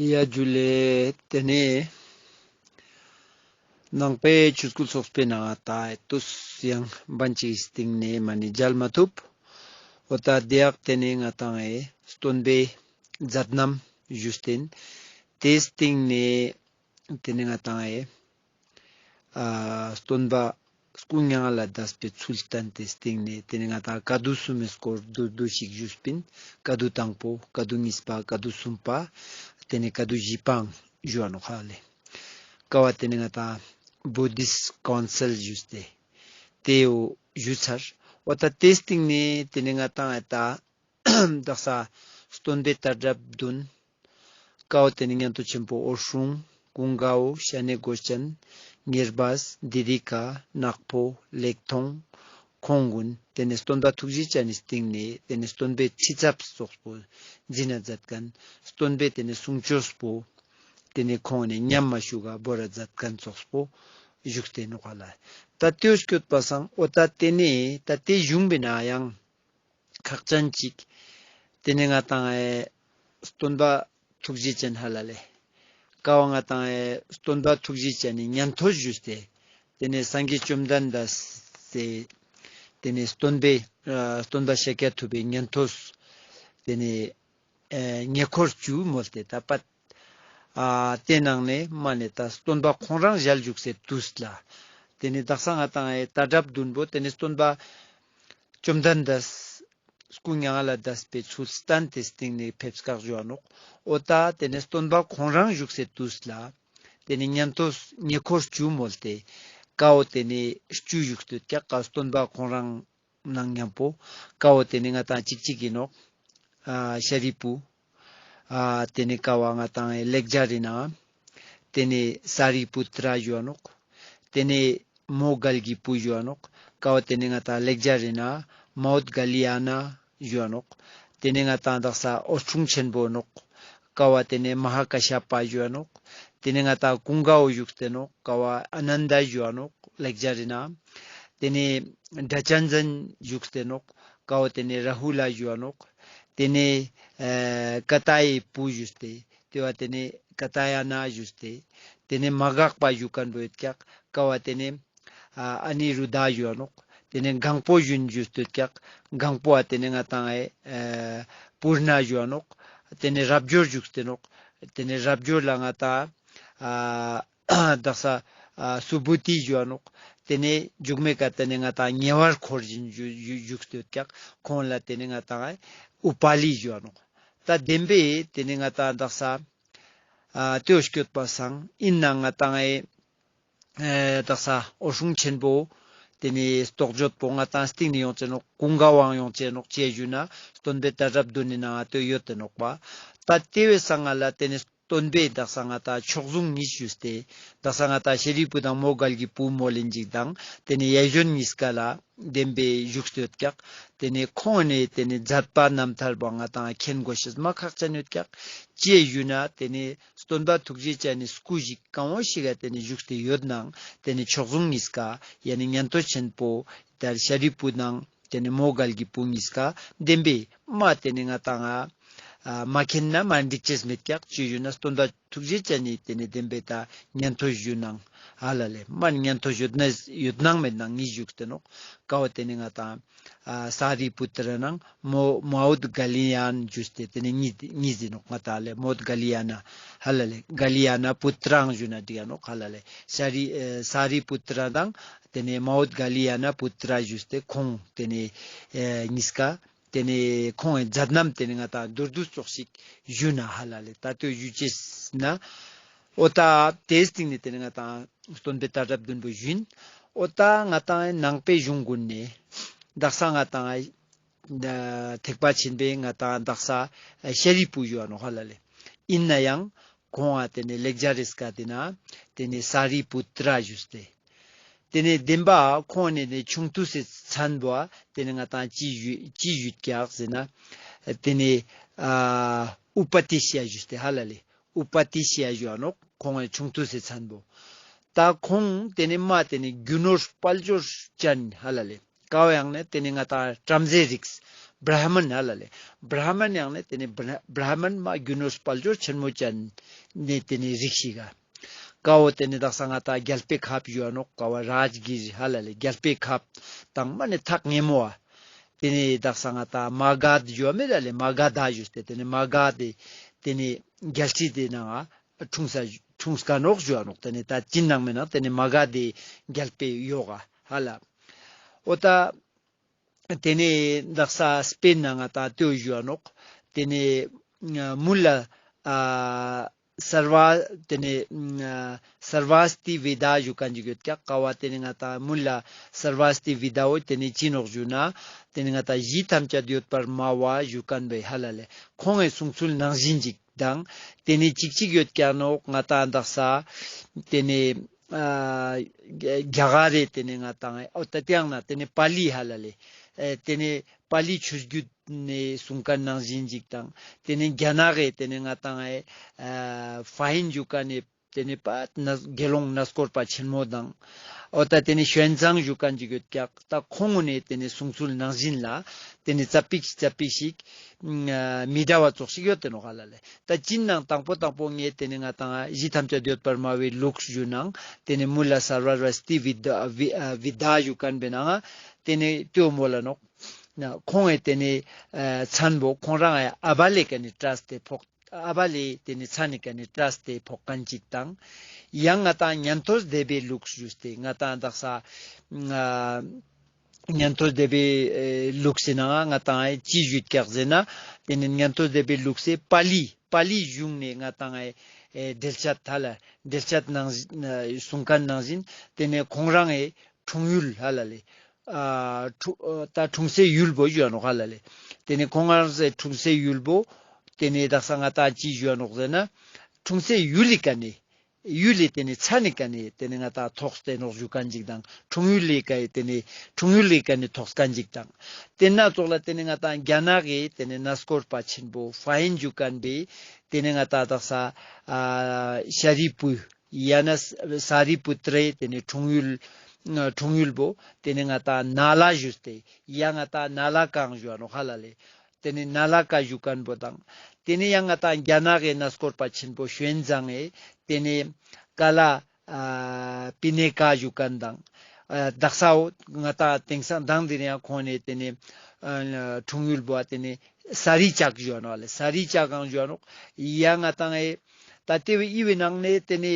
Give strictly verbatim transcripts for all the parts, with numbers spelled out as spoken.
ཡ་ཇུ་ལེ། ཏེ་ནེ་ནང་པའི་ཆོས་སྐུལ་ཚོགས་པའི་ནང་ང་ད་ཏུས་ཡང་བན་ཅིག་སྟིང་ནེ་མ་ནེ་མཇལ་མ་ཐུབ། འོ་ད་དེ་ཡག་ཏེ་ནེ་ང་ཏང་ཨེ་སྟོན་པའི་མཛད་རྣམ་ཞུས་ཏེ་ཏེ་སྟིང་ནེ་ཏེ་ནེ་ང་ཏང་ཨེ་ཨ་སྟོན་པ་སྐུ་མྱ་ངན་ལས་འདས་པའི་ཚུལ་བསྟན་ཏེ་སྟིང་ནེ་ཏེ་ནེ་ང་ཏང་བཀའ་བསྡུ་གསུམ་མའི་སྐོར་བསྡུ་བསྡུ་ཞིག་ཞུས་པིན། བཀའ་བསྡུ་དང་པོ་བཀའ་བསྡུ་གཉིས་པ་བཀའ་བསྡུ་གསུམ་པ་ཏེ་ནེ་བཀའ་བསྡུ་བཞི་པའང་ཞུ་བ་ནོག་ཧ་ལེ། ཀ་བ་ཏེ་ནེ་ང་ཏང་བུ་དིསྟ་ཀའུན་སིལ་ཞུས་ཏེ་ཏེའོ་ཞུ་ཚར། འོ་ད་ཏེ་སྟིང་ནེ་ཏེ་ནེ་ང་ཏང་ཨ་ད་དག་ས་སྟོན་པའི་ལྟ་གྲུབ་བདུན། ཀ་བོ་ཏེ་ནེ་ཉན་ཐོས་ཆེན་པོ་འོད་སྲུང་། ཀུན་དགའ་བོ། ཤ་ནེ་གོས་ཅན། ཉེར་སྦས། ཏེ་རི་ཀ། ནག་པོ། ལེགས་མཐོང་། ཁོང་གུན་ཏེ་ནེ་སྟོན་པ་ཐུགས་རྗེ་ཅན་ནི་སྟིང་ནེ་ཏེ་ནེ་སྟོན་པའི་ཁྲི་ཚབ་ཙོགས་པོ་ཛིན་ན་མཛད་ཁན། སྟོན་པའི་ཏེ་ནེ་གསུང་ཆོས་པོ་ཏེ་ནེ་ཁོང་ནེ་ཉམས་མ་ཅུག་ག་བོར་ར་མཛད་ཁན་ཙོགས་པོ་བཞུགས་ཏེ་ནོག་ཧ་ལ། ད་ཏེའོ་སྐྱོད་པ་སང་འོ་ད་ཏེ་ནེ་ད་ཏེ་གཞུང་པའི་ནང་ཡང་ཁག་ཅན་ཅིག་ཏེ་ནེ་ང་ཏང་ཨེ་སྟོན་པ་ཐུགས་རྗེ་ཅན་ཧ་ལ་ལེ། ཀ་བོ་ང་ཏང་ཨེ་སྟོན་པ་ཐུགས་རྗེ་ཅན་ནི་ཉན་ཐོས་ཞུས་ཏེ་ཏེ་ནེ་སངས་རྒྱས་བཅོམ་ལྡན་འདས་སི་ཏེ་ནེ་སྟོན་པའི་ཨ་སྟོན་པ་ཤཱཀྱ་ཐུབ་པའི་ཉན་ཐོས་ཏེ་ནེ་ཨེ་ཉེ་འཁོར་བཅུ་མོལ་ཏེ་ད་པ་ཨ་ཏེ་ནང་ནེ་མ་ནེ་ད་སྟོན་པ་ཁོང་རང་ཞལ་བཞུགས་སའི་དུས་ལ་ཏེ་ནེ་དག་ས་ང་ཏང་ཨེ་ལྟ་གྲུབ་བདུན་པོ་ཏེ་ནེ་སྟོན་པ་བཅོམ་ལྡན་འདས་སྐུ་མྱ་ངན་ལས་འདས་པའི་ཚུལ་བསྟན་ཏེ་སྟིང་ནེ་ཕེབས་སྐག་ཞུ་བ་ནོག། འོ་ད་ཏེ་ནེ་སྟོན་པ་ཁོང་རང་བཞུགས་སའི་དུས་ལ་ཏེ་ནེ་ཉན་ཐོས་ཉེ་འཁོར་བཅུ་མོལ་ཏེ་ཀ་བོ་ཏེ་ནེ་བཅུ་བཞུགས་ཏེ་ཡོད་ཀྱག། ཀ་སྟོན་པ་ཁོང་རང་ནང་ཉམ་པོ་ཀ་བོ་ཏེ་ནེ་ང་ཏང་ཅིག་ཅིག་ཨིན་ནོག། ཨ་ཤཱ་རིའི་བུ། ཨ་ཏེ་ནེ་ཀ་བོ་ང་ཏང་ལེགས་སྦྱར་རི་ནང་ཏེ་ནེ་ས་རི་པུ་ཏྲ་ཞུ་བ་ནོག། ཏེ་ནེ་མོའུ་འགལ་གྱི་བུ་ཞུ་བ་ནོག། ཀ་བོ་ཏེ་ནེ་ང་ཏང་ལེགས་སྦྱར་རི་ནང་མ་ཨུཏ་ག་ལི་ཡ་ན་ཞུ་བ་ནོག། ཏེ་ནེ་ང་ཏང་དག་ས་འོད་སྲུང་ཆེན་པོ་ནོག། ཀ་བོ་ཏེ་ནེ་མ་ཧཱ་ཀ་ཤ་པ་ཞུ་བ་ནོག། ཏེ་ནེ་ང་ཏང་ཀུན་དགའ་བོ་བཞུགས་ཏེ་ནོག། ཀ་བོ་ཨ་ནནྡ་ཞུ་བ་ནོག་ལེགས་སྦྱར་རི་ནང་། ཏེ་ནེ་སྒྲ་གཅན་འཛིན་བཞུགས་ཏེ་ནོག། ཀ་བོ་ཏེ་ནེ་ར་ཧུ་ལ་ཞུ་བ་ནོག། ཏེ་ནེ་ཨ་ཀ་ཏ་ཡའི་བུ་ཞུས་ཏེ་ཏེ་བོ་ཏེ་ནེ་ཀ་ཏ་ཡ་ན་ཞུས་ཏེ་ཏེ་ནེ་མ་འགགས་པ་ཞུ་ཁན་བོ་ཡོད་ཀྱག། ཀ་བོ་ཏེ་ནེ་ཨ་ཨ་ནི་རུ་དྷ་ཞུ་བ་ནོག། ཏེ་ནེ་གང་པོ་ཞུན་ཞུས་ཏེ་ཡོད་ཀྱག། གང་པོ་ཨ་ཏེ་ནེ་ང་ཏང་ཨེ་ཨ་པུར་ན་ཞུ་བ་ནོག། ཏེ་ནེ་རབ་འབྱོར་བཞུགས་ཏེ་ནོག། ཏེ་ནེ་རབ་འབྱོར་ལ་ང་ཏང་ཨ་དག་ས་ཨ་སུ་བུ་ཏི་ཞུ་བ་ནོག། ཏེ་ནེ་མཇུག་མའི་ཀ་ཏེ་ནེ་ང་ཏང་ཉེ་བར་འཁོར་བཞིན་བཞུ་བཞུ་བཞུགས་ཏེ་ཡོད་ཀྱག། ཁོང་ལ་ཏེ་ནེ་ང་ཏང་ཨེ་ཨུ་པ་ལི་ཞུ་བ་ནོག། ད་བདེན་པའི་ཏེ་ནེ་ང་ཏང་དག་ས་ཨ་ཏེའོ་སྐྱོད་པ་སང་ཨིན་ན་ང་ཏང་ཨེ་ཨེ་དག་ས་འོད་སྲུང་ཆེན་པོ་ཏེ་ནེ་རྟོགས་བརྗོད་པོ་ང་ཏང་སྟིང་ནེ་ཡོང་ཅེ་ནོག། ཀུན་དགའ་བོའང་ཡོང་ཅེ་ནོག། ཅི་ཞུ་ན་སྟོན་པའི་ལྟ་གྲུབ་བདུན་ནི་ནང་ང་ཏེ་ཡོད་དེ་ནོག་པ། ད་ཏེ་བོའི་སང་ང་ལ་ཏེ་ནེ་སྟོན་པའི་དག་ས་ང་ཏང་མཆོག་ཟུང་གཉིས་ཞུས་ཏེ་དག་ས་ང་ཏང་ཤཱ་རིའི་བུ་དང་མོའུ་འགལ་གྱི་བུ་མོལ་ལེན་ཅིག་དང་ཏེ་ནེ་ཡ་ཇོན་གཉིས་ཀ་ལ་བདེན་པའི་བཞུགས་ཏེ་ཡོད་ཀྱག། ཏེ་ནེ་ཁོང་ནེ་ཏེ་ནེ་མཛད་པ་རྣམ་ཐར་པོ་ང་ཏང་མཁྱེན་དགོས་ཤེས་མ་ཁག་ཅན་ཡོད་ཀྱག། ཅི་ཞུ་ན་ཏེ་ནེ་སྟོན་པ་ཐུགས་རྗེ་ཅན་ནི་སྐུ་ཞིག་གང་བོ་ཞིག་ག་ཏེ་ནེ་བཞུགས་ཏེ་ཡོད་ནའང་ཏེ་ནེ་མཆོག་ཟུང་གཉིས་ཀ་ཡ་ནི་ཉན་ཐོས་ཆེན་པོ་ད་ཤཱ་རིའི་བུ་དང་ཏེ་ནེ་མོའུ་འགལ་གྱི་བུ་གཉིས་ཀ་བདེན་པའི་མ་ཏེ་ནེ་ང་ཏང་ང་ཨ་མ་མཁྱེན་ན་མ་འགྲིག་ཅེས་མེད་ཀྱག། ཅི་ཞུ་ན་སྟོན་པ་ཐུགས་རྗེ་ཅན་ནི་ཏེ་ནེ་བདེན་པའི་ད་ཉན་ཐོས་ཞུ་ནའང་ཧ་ལ་ལེ། མ་ཉན་ཐོས་ཡོད་ན་ཡོད་ནའང་མེད་ནའང་གཉིས་བཞུགས་ཏེ་ནོག། ཀ་བོ་ཏེ་ནེ་ང་ཏང་ཨ་ས་རི་པུ་ཏྲ་ནང་མོ་མ་ཨུཏ་ག་ལི་ཡ་ན་ཞུས་ཏེ་ཏེ་ནེ་གཉིས་གཉིས་ཟེར་ནོག། ང་ཏང་ལེ་མ་ཨུཏ་ག་ལི་ཡ་ན་ཧ་ལ་ལེ་ག་ལི་ཡ་ན་པུ་ཏྲའང་ཞུ་ན་འགྲིག་ཡ་ནོག་ཧ་ལ་ལེ། ས་རི་ཨེ་ས་རི་པུ་ཏྲ་དང་ཏེ་ནེ་མ་ཨུཏ་ག་ལི་ཡ་ན་པུ་ཏྲ་ཞུས་ཏེ་ཁོང་ཏེ་ནེ་ཨེ་གཉིས་ཀ་ཏེ་ནེ་ཁོང་ངི་མཛད་རྣམ་ཏེ་ནེ་ང་ཏང་མདོར་བསྡུས་ཙོགས་ཤིག་ཞུ་ན་ཧ་ལ་ལེ། ད་ལྟོས་ཞུ་ཅེས་ན་འོ་ད་ཏེའི་སྟིང་ནེ་ཏེ་ནེ་ང་ཏང་སྟོན་པའི་ལྟ་གྲུབ་བདུན་པོ་ཞུན། འོ་ད་ང་ཏང་ནང་པའི་གཞུང་གུན་ནེ་དག་ས་ང་ཏང་ཐེག་པ་ཆེན་པོའི་ང་ཏང་དག་ས་ཤཱ་རིའི་བུ་ཞུ་བ་ནོག་ཧ་ལ་ལེ། ཨིན་ནའང་ཁོང་ང་ཏེ་ནེ་ལེགས་སྦྱར་རི་སྐད་དི་ནང་ཏེ་ནེ་ས་རི་པུ་ཏྲ་ཞུས་ཏེ། ཏེ་ནེ་བདེན་པ་ཁོང་ནེ་ནི་ཆུང་དུས་སི་མཚན་པོ་ཏེ་ནེ་ང་ཏང་ཅི་ཞུ་ཅི་ཞུ་ཀྱག་ཟེར་ན། ཏེ་ནེ་ཨ་ཨུ་པ་ཏི་ཤ་ཡ་ཞུས་ཏེ་ཧ་ལ་ལེ། ཨུ་པ་ཏི་ཤ་ཡ་ཞུ་བ་ནོག་ཁོང་ངི་ཆུང་དུས་སི་མཚན་པོ། ད་ཁོང་ཏེ་ནེ་མ་ཏེ་ནེ་རྒྱུ་ནོར་དཔལ་འབྱོར་ཅན་ཧ་ལ་ལེ། ཀ་བོ་ཡང་ནི་ཏེ་ནེ་ང་ཏང་བྲམ་ཟེ་རིགས་ བྲཱ་མན་ཧ་ལ་ལེ། བྲཱ་མན་ཡང་ནི་ཏེ་ནེ་བྲཱ་བྲཱ་མན་མ་རྒྱུ་ནོར་དཔལ་འབྱོར་ཆེན་མོ་ཅན་ནི་ཏེ་ནེ་རིགས་ཤིག་ག། ཀ་བོ་ཏེ་ནེ་དག་ས་ང་ཏང་རྒྱལ་པོའི་ཁབ་ཞུའ་ནོག། ཀ་བོ་རཱཇ་གིར་ཧ་ལ་ལེ་རྒྱལ་པོའི་ཁབ་དང་མ་ནེ་ཐག་ཉེ་མོ་བ། ཏེ་ནེ་དག་ས་ང་ཏང་མ་ག་དྷ་ཞུའ་མེད་ལ་ལེ། མ་ག་དྷ་ཞུས་ཏེ་ཏེ་ནེ་མ་ག་དྷ་ཏེ་ནེ་རྒྱལ་སྲིད་ཏེ་ནང་ང་འཁྲུངས་ས་འཁྲུངས་ཀ་ནོག་ཞུའ་ནོག། ཏེ་ནེ་ད་ཅི་ནང་མེད་ན་ཏེ་ནེ་མ་ག་དྷ་རྒྱལ་པོའི་ཡོག་ག་ཧ་ལ། འོ་ད་ཏེ་ནེ་དག་ས་སྤེར་ན་ང་ཏང་ཏེའོ་ཞུའ་ནོག། ཏེ་ནེ་མུལ་ལ་ཨ་སར་བ་ཏེ་ནེ་ཨ་སར་བ་སྟི་བི་དྷ་ཞུ་ཁན་ཅིག་ཡོད་ཀྱག། ཀ་བོ་ཏེ་ནེ་ང་ཏང་མུལ་ལ་སར་བ་སྟི་བི་དྷ་བོ་ཏེ་ནེ་ཅི་ནོག་ཞུ་ན་ཏེ་ནེ་ང་ཏང་གཞི་ཐམས་ཅད་ཡོད་པར་སྨྲ་བ་ཞུ་ཁན་བོའི་ཧ་ལ་ལེ། ཁོང་ངི་གསུང་ཚུལ་ནང་བཞིན་ཅིག་དང་ཏེ་ནེ་ཅིག་ཅིག་ཡོད་ཀྱག་ནོག། ང་ཏང་དག་ས་ཏེ་ནེ་ཨ་རྒྱ་རྒྱ་གར་རི་ཏེ་ནེ་ང་ཏང་ཨོ་ད་ཏེ་ཡང་ན་ཏེ་ནེ་པཱ་ལི་ཧ་ལ་ལེ། ཨེ་ཏེ་ནེ་པཱ་ལི་ཆོས་བརྒྱུད་ནེ་གསུང་ཁན་ནང་བཞིན་ཅིག་དང་ཏེ་ནེ་རྒྱ་ནག་གི་ཏེ་ནེ་ང་ཏང་ཨེ་ཨ་ཕ་ཧིན་ཞུ་ཁན་ནི་ཏེ་ནེ་པ་ན་དགེ་སློང་གནས་སྐོར་པ་ཆེན་མོ་དང་། འོ་ད་ཏེ་ནེ་ཞོན་ཙང་ཞུ་ཁན་ཅིག་ཡོད་ཀྱག། ད་ཁོང་ངི་ཏེ་ནེ་གསུང་ཚུལ་ནང་བཞིན་ལ་ཏེ་ནེ་ཙ་པིག་ཙ་པིག་ཞིག་ཨ་མི་འདྲ་བ་ཙོགས་ཤིག་ཡོད་དེ་ནོག་ཧ་ལ་ལེ། ད་ཅི་ནང་དང་པོ་དང་པོ་ངས་ཏེ་ནེ་ང་ཏང་གཞི་ཐམས་ཅད་ཡོད་པར་སྨྲ་བའི་ལུགས་ཞུ་ནང་ཏེ་ནེ་མུལ་ལ་སར་བ་སྟི་བི་དྷ་བི་ཨ་བི་དྷ་ཞུ་ཁན་བོའི་ནང་ཏེ་ནེ་ཏེའོ་མོལ་ལ་ནོག། ཁོང་ངི་ཏེ་ནེ་ཨ་མཚན་པོ་ཁོང་རང་ཨ་བ་ལེ་ཀ་ནེ་བཀྲལ་ཏེ་ཕོག། ཨ་བ་ལེ་ཏེ་ནེ་མཚན་ནི་ཀ་ནེ་བཀྲལ་ཏེ་ཕོག་ཁན་ཅིག་དང་། ཡང་ང་ཏང་ཉན་ཐོས་སྡེ་པའི་ལུགས་ཞུས་ཏེ་ང་ཏང་དག་ས་ཨ་ཉན་ཐོས་སྡེ་པའི་ཨེ་ལུགས་སི་ནང་ང་ཏང་ཨེ་ཅི་ཞུས་ཀྱག་ཟེར་ན་ཏེ་ནེ་ཉན་ཐོས་སྡེ་པའི་ལུགས་སི་པཱ་ལི་པཱ་ལི་གཞུང་ནེ་ང་ཏང་ཨེ་ཨེ་འགྲེལ་བཤད་ཧ་ལ་འགྲེལ་བཤད་ནང་གསུང་ཁན་ནང་བཞིན་ཏེ་ནེ་ཁོང་རང་ཨེ་འཁྲུངས་ཡུལ་ཧ་ལ་ལེ། ཨ་འཁྲུ་ཨ་ད་འཁྲུངས་སའི་ཡུལ་བོ་ཞུའ་ནོག་ཧ་ལ་ལེ། ཏེ་ནེ་ཁོང་ང་རང་སའི་འཁྲུངས་སའི་ཡུལ་བོ་ཏེ་ནེ་དག་ས་ང་ཏང་ཅི་ཞུའ་ནོག་ཟེར་ན་འཁྲུངས་སའི་ཡུལ་ལི་ཀ་ནེ་ཡུལ་ལི་ཏེ་ནེ་མཚན་ནི་ཀ་ནེ་ཏེ་ནེ་ང་ཏང་ཐོགས་ཏེ་ནོག་ཞུ་ཁན་ཅིག་དང་འཁྲུངས་ཡུལ་ལི་ཀ་ཏེ་ནེ་འཁྲུངས་ཡུལ་ལི་ཀ་ནེ་ཐོགས་ཁན་ཅིག་དང་། ཏེ་ན་ཙོགས་ལ་ཏེ་ནེ་ང་ཏང་རྒྱ་ནག་གི་ཏེ་ནེ་གནས་སྐོར་པ་ཆེན་པོ་ཕ་ཧིན་ཞུ་ཁན་བོའི་ཏེ་ནེ་ང་ཏང་དག་ས་ཨ་ཤཱ་རིའི་བུ་ཡང་ན་ས་རི་པུ་ཏྲའི་ཏེ་ནེ་འཁྲུངས་ཡུལ་འཁྲུངས་ཡུལ་བོ་ཏེ་ནེ་ང་ཏང་ནཱ་ལ་ཞུས་ཏེ་ཡང་ང་ཏང་ནཱ་ལ་ཀ་ཡང་ཞུའ་ནོག་ཧ་ལ་ལེ། ཏེ་ནེ་ནཱ་ལ་ཀ་ཞུ་ཁན་བོ་དང་། ཏེ་ནེ་ཡང་ང་ཏང་རྒྱ་ནག་གི་གནས་སྐོར་པ་ཆེན་པོ་ཞོན་ཙང་ངི་ཏེ་ནེ་ཀ་ལ་ཨ་པི་ནེ་ཀ་ཞུ་ཁན་དང་། ཨ་དག་སའོ་ང་ཏང་དེང་སང་དང་དེ་རིང་ཁོང་ནེ་ཏེ་ནེ་ཨ་འཁྲུངས་ཡུལ་བོ་ཏེ་ནེ་ས་རི་ལྕགས་ཞུའ་ནོག་ལེ། ས་རི་ལྕགས་ཀ་ཡང་ཞུའ་ནོག། ཡང་ང་ཏང་ཨེ་ད་ཏེ་བོའི་ཨི་བོའི་ནང་ནེ་ཏེ་ནེ་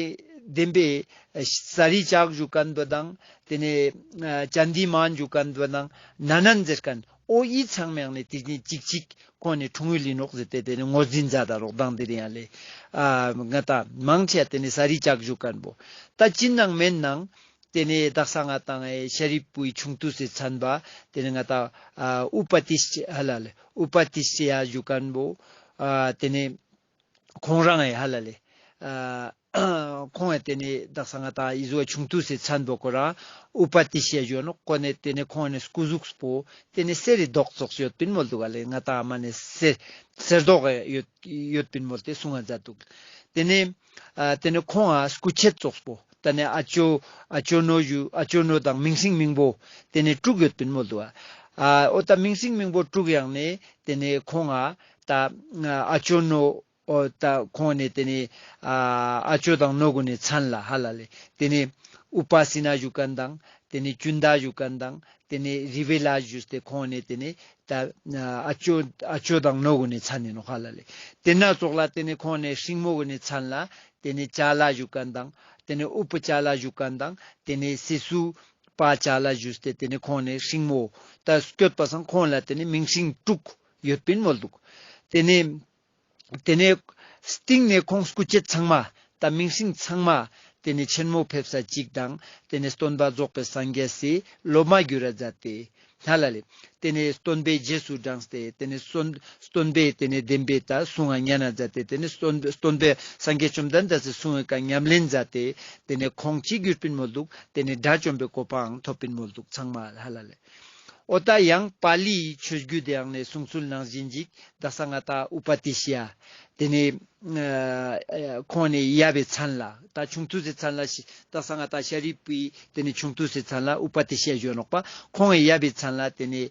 བདེན་པའི་ས་རི་ལྕགས་ཞུ་ཁན་བོ་དང་ཏེ་ནེ་ཨ་ཅན་དི་མཱན་ཞུ་ཁན་བོ་དང་ན་ནན་ཟེར་ཁན་འོ་ཨི་ཚང་མའི་ནང་ནེ་ཏེ་ནེ་ཅིག་ཅིག་ཁོང་ནེ་འཁྲུངས་ཡུལ་ཨིན་ནོག་ཟེར་ཏེ་ཏེ་ནེ་ངོས་འཛིན་མཛད་ད་རོག་དང་དེ་རིང་ཡང་ལེ། ཨ་ང་ཏང་མང་ཆེ་ཏེ་ནེ་ས་རི་ལྕགས་ཞུ་ཁན་བོ་ད་ཅི་ནང་མེད་ནང་ཏེ་ནེ་དག་ས་ང་ཏང་ཨེ་ཤཱ་རིའི་བུའི་ཆུང་དུས་སི་མཚན་པ་ཏེ་ནེ་ང་ཏང་ཨ་ཨུ་པ་ཏི་ཤ་ཧ་ལ་ལེ་ཨུ་པ་ཏི་ཤ་ཡ་ཞུ་ཁན་བོ་ཨ་ཏེ་ནེ་ཁོང་རང་ཨེ་ཧ་ལ་ལེ་ཨ་ཁོང་ཨེ་ཏེ་ནེ་དག་ས་ང་ཏང་ཨི་ཟུག་ཆུང་དུས་སི་མཚན་པོ་ཁོ་རང་ཨུ་པ་ཏི་ཤ་ཡ་ཞུའ་ནོག། ཁོ་ནེ་ཏེ་ནེ་ཁོང་ནེ་སྐུ་གཟུགས་པོ་ཏེ་ནེ་གསེར་རི་མདོག་ཙོགས་ཡོད་པིན་མོལ་དུག་ག་ལེ། ང་ཏང་མ་ནེ་གསེར་གསེར་མདོག་ཡོད་ཡོད་པིན་མོལ་ཏེ་གསུང་ང་མཛད་དུག། ཏེ་ནེ་ཨ་ཏེ་ནེ་ཁོང་ང་སྐུ་མཆེད་ཙོགས་པོ་ཏེ་ནེ་ཨ་ཅོ་ཨ་ཅོ་ནོ་ཞུ་ཨ་ཅོ་ནོ་དང་མིང་སྲིང་མིང་པོ་ཏེ་ནེ་དྲུག་ཡོད་པིན་མོལ་དུག། ཨ་འོ་ད་མིང་སྲིང་མིང་པོ་དྲུག་ཡང་ནེ་ཏེ་ནེ་ཁོང་ང་ད་ཨ་ཅོ་ནོ་འོ་ད་ཁོང་ནེ་ཏེ་ནེ་ཨ་ཨ་ཅོ་དང་ནོ་གུན་ནི་མཚན་ལ་ཧ་ལ་ལེ། ཏེ་ནེ་ཨུ་པ་སི་ན་ཞུ་ཁན་དང་ཏེ་ནེ་ཅུན་ད་ཞུ་ཁན་དང་ཏེ་ནེ་རི་བེ་ལ་ཞུས་ཏེ་ཁོང་ནེ་ཏེ་ནེ་ད་ཨ་ཅོ་ཨ་ཅོ་དང་ནོ་གུན་ནི་མཚན་ཨིན་ནོག་ཧ་ལ་ལེ། ཏེ་ན་ཙོགས་ལ་ཏེ་ནེ་ཁོང་ནེ་སྲིང་མོ་གུན་ནི་མཚན་ལ་ཏེ་ནེ་ཅ་ལ་ཞུ་ཁན་དང་ཏེ་ནེ་ཨུ་པ་ཅ་ལ་ཞུ་ཁན་དང་ཏེ་ནེ་སི་སུ་པ་ཅ་ལ་ཞུས་ཏེ་ཏེ་ནེ་ཁོང་ནེ་སྲིང་མོ་ད་སྐྱོད་པ་སང་ཁོང་ལ་ཏེ་ནེ་མིང་སྲིང་དྲུག་ཡོད་པིན་མོལ་དུག། ཏེ་ནེ་ཏེ་ནེ་སྟིང་ནེ་ཁོང་སྐུ་མཆེད་ཚང་མ་ད་མིང་སྲིང་ཚང་མ་ཏེ་ནེ་ཆེན་མོ་ཕེབས་ས་ཅིག་དང་ཏེ་ནེ་སྟོན་པ་རྫོགས་པའི་སངས་རྒྱས་སི་སློབ་མ་གྱུར་ར་མཛད་དེ་ཧ་ལ་ལེ། ཏེ་ནེ་སྟོན་པའི་རྗེས་སུ་འབྲངས་ཏེ་ཏེ་ནེ་སྟོན་སྟོན་པའི་ཏེ་ནེ་བདེན་པའི་ད་གསུང་ང་ཉན་ན་མཛད་དེ་ཏེ་ནེ་སྟོན་སྟོན་པའི་སངས་རྒྱས་བཅོམ་ལྡན་འདས་སི་གསུང་ངི་ཀ་ཉམས་ལེན་མཛད་དེ་ཏེ་ནེ་ཁོང་ཅི་གྱུར་པིན་མོལ་དུག། ཏེ་ནེ་དགྲ་བཅོམ་པའི་གོ་འཕང་ཐོབ་པིན་མོལ་དུག་ཚང་མ་ཧ་ལ་ལེ། འོ་ད་ཡང་པཱ་ལིའི་ཆོས་བརྒྱུད་དེ་ཡང་ནས་གསུང་ཚུལ་ནང་བཞིན་ཅིག་དག་ས་ང་ཏང་ཨུ་པ་ཏི་ཤི་ཡ། དེ་ནས་ཨ་ཁོང་ནས་ཡབ་བི་མཚན་ལ་ད་ཆུང་དུས་སི་མཚན་ལ་ཤི་དག་ས་ང་ཏང་ཤཱ་རིའི་བུའི་དེ་ནས་ཆུང་དུས་སི་མཚན་ལ་ཨུ་པ་ཏི་ཤི་ཡ་ཞུ་ནོག་པ། ཁོང་ངི་ཡབ་བི་མཚན་ལ་དེ་ནས་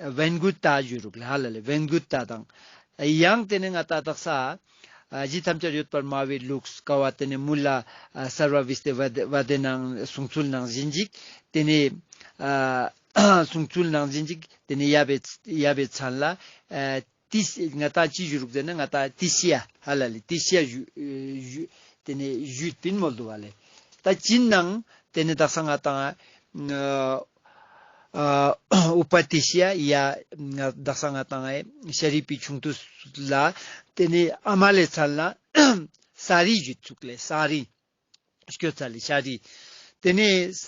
ཨ་བན་གུ་ཏ་ཞུ་རུག་ལ་ཧ་ལ་ལེ། བན་གུ་ཏ་དང་། ཡང་དེ་ནས་ང་ཏང་དག་ས་ཨ་གཞི་ཐམས་ཅད་ཡོད་པར་སྨྲ་བའི་ལུགས་ཀ་བ་དེ་ནས་མུ་ལ་ཨ་སརྦ་བི་སྟེ་བ་དེ་བ་དེ་ནང་གསུང་ཚུལ་ནང་བཞིན་ཅིག་དེ་ནས་ཨ་གསུང་ཚུལ་ནང་བཞིན་ཅིག་དེ་ནས་ཡབ་བི་ཡབ་བི་མཚན་ལ་ཨ་ཏི་ང་ཏང་ཅི་ཞུ་རུག་ཟེར་ན་ང་ཏང་ཏི་ཤི་ཡ་ཧ་ལ་ལེ། ཏི་ཤི་ཡ་ཞུ་ཞུ་དེ་ནས་ཞུས་པིན་མོལ་འདུག་ག་ལེ། ད་ཅི་ནང་དེ་ནས་དག་ས་ང་ཏང་ཨ་ཨ་ཨུ་པ་ཏི་ཤི་ཡ་ཡ་ང་དག་ས་ང་ཏང་ཨེ་ཤཱ་རིའི་བུའི་ཆུང་དུས་ལ་དེ་ནས་ཨ་མ་ལེ་མཚན་ལ་ས་རི་ཞུ་ཚུག་ལེ། ས་རི་སྐྱོད་ཚ་ལེ་ཤཱ་རི། དེ་ནས་ས་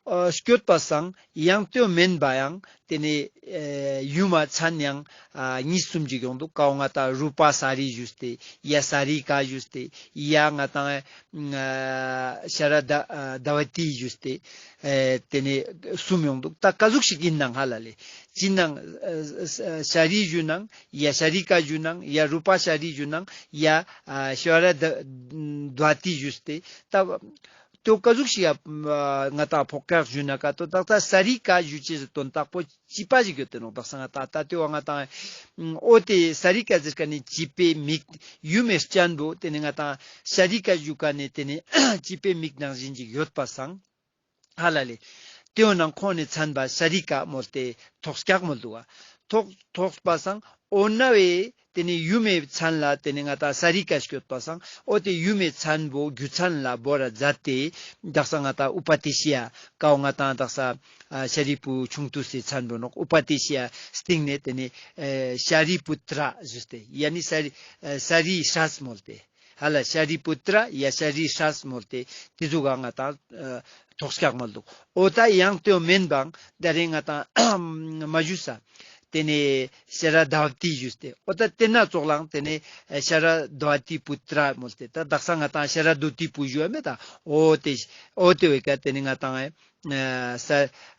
ཨ་སྐྱོད་པ་སང་ཡང་ལྟོས་མེན་པ་ཡང་དེ་ནས་ཨེ་ཡུམ་མ་མཚན་ཡང་ཨ་གཉིས་གསུམ་ཅིག་ཡོང་འདུག། ཀའོ་ང་ཏང་རུ་པ་ས་རི་ཞུས་ཏེ་ཡ་ས་རི་ཀ་ཞུས་ཏེ་ཡ་ང་ཏང་ཨ་ཤ་ར་ད་ཨ་ད་བ་ཏི་ཞུས་ཏེ་ཨེ་དེ་ནས་གསུམ་ཡོང་འདུག། ད་ཀ་ཟུག་ཞིག་ཡིན་ནང་ཧ་ལ་ལེ། ཅི་ནང་ཨ་ཨ་ཤཱ་རི་ཞུ་ནང་ཡ་ཤཱ་རི་ཀ་ཞུ་ནང་ཡ་རུ་པ་ཤཱ་རི་ཞུ་ནང་ཡ་ཨ་ཤ་ར་ད་ད་བ་ཏི་ཞུས་ཏེ་ད་ཏོ་ཀ་ཟུག་ཞིག་ཡ་ང་ཏང་ཕོག་ཀ་ཞུ་ན་ཀ་ཏོ་ད་ད་ས་རི་ཀ་ཞུ་ཅེས་སི་དོན་དག་པོ་ཅི་པ་ཞིག་ཡོད་དེ་ནོག། དག་ས་ང་ཏང་ད་ཏེ་བ་ང་ཏང་འོ་ཏེ་ས་རི་ཀ་ཟེར་ཁན་ནི་བྱིས་པའི་མིག་ཡུམ་མི་སྤྱན་པོ་ཏེ་ནེ་ང་ཏང་ཤཱ་རི་ཀ་ཞུ་ཁན་ནི་ཏེ་ནེ་བྱིས་པའི་མིག་ནང་བཞིན་ཅིག་ཡོད་པ་སང་ཧ་ལ་ལེ། ཏེ་བོ་ནང་ཁོང་ནི་མཚན་པ་ཤཱ་རི་ཀ་མོལ་ཏེ་ཐོགས་སྐྱག་མོལ་དུག་ག། ཐོགས་ཐོགས་པ་སང་འོ་ན་བའི་ཏེ་ནེ་ཡུམ་མི་མཚན་ལ་ཏེ་ནེ་ང་ཏང་ས་རི་ཀ་སྐྱོད་པ་སང་འོ་ཏེ་ཡུམ་མི་མཚན་པོ་རྒྱུ་མཚན་ལ་བོར་ར་མཛད་དེ་དག་ས་ང་ཏང་ཨུ་པ་ཏི་ཤི་ཡ་ཀའོ་ང་ཏང་དག་ས་ཨ་ཤཱ་རིའི་བུ་ཆུང་དུས་སི་མཚན་པོ་ནོག། ཨུ་པ་ཏི་ཤི་ཡ་སྟིང་ནེ་ཏེ་ནེ་ཨེ་ཤཱ་རི་པུ་ཏྲ་ཞུས་ཏེ་ཡ་ནི་ཤཱ་རི་ཨེ་ཤཱ་རིའི་སྲས་མོལ་ཏེ་ཧ་ལ་ཤཱ་རི་པུ་ཏྲ་ཡ་ཤཱ་རིའི་སྲས་མོལ་ཏེ་ཏེ་ཟུག་ག་ང་ཏང་ཨ་ཐོགས་སྐྱག་མོལ་དུག། འོ་ཏ་ཡང་ཏེ་བོ་མེན་པང་ད་རེ་ང་ཏང་མ་ཞུས་ས། ཏེ་ནེ་ཤ་ར་དྭ་བ་ཏི་ཞུས་ཏེ། འོ་ཏ་ཏེ་ན་ཙོགས་ལའང་ཏེ་ནེ་ཤ་ར་དྭ་བ་ཏི་པུ་ཏྲ་མོལ་ཏེ་ཏ་དག་ས་ང་ཏང་ཤ་ར་དྭ་བ་ཏི་པུ་ཞུ་བ་མེད་ད། འོ་ཏེ་འོ་ཏེ་བོའི་ཀ་ཏེ་ནེ་ང་ཏང་ཨ་ས་